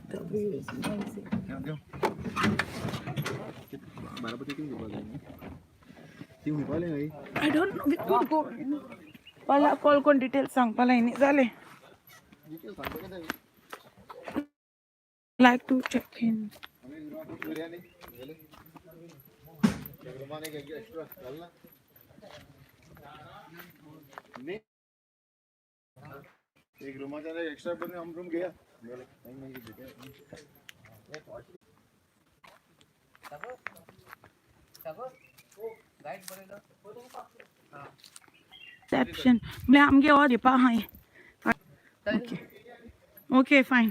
The view is amazing. I don't know. We could go. Wala call कोण details सांगपा लायनी जालें. Like to check in. एक रूमाच्या extra पण हम रूम घेया. रिसेप्शन म्हळ्यार आमगे ऑर दिवपा आहाय. Okay okay fine.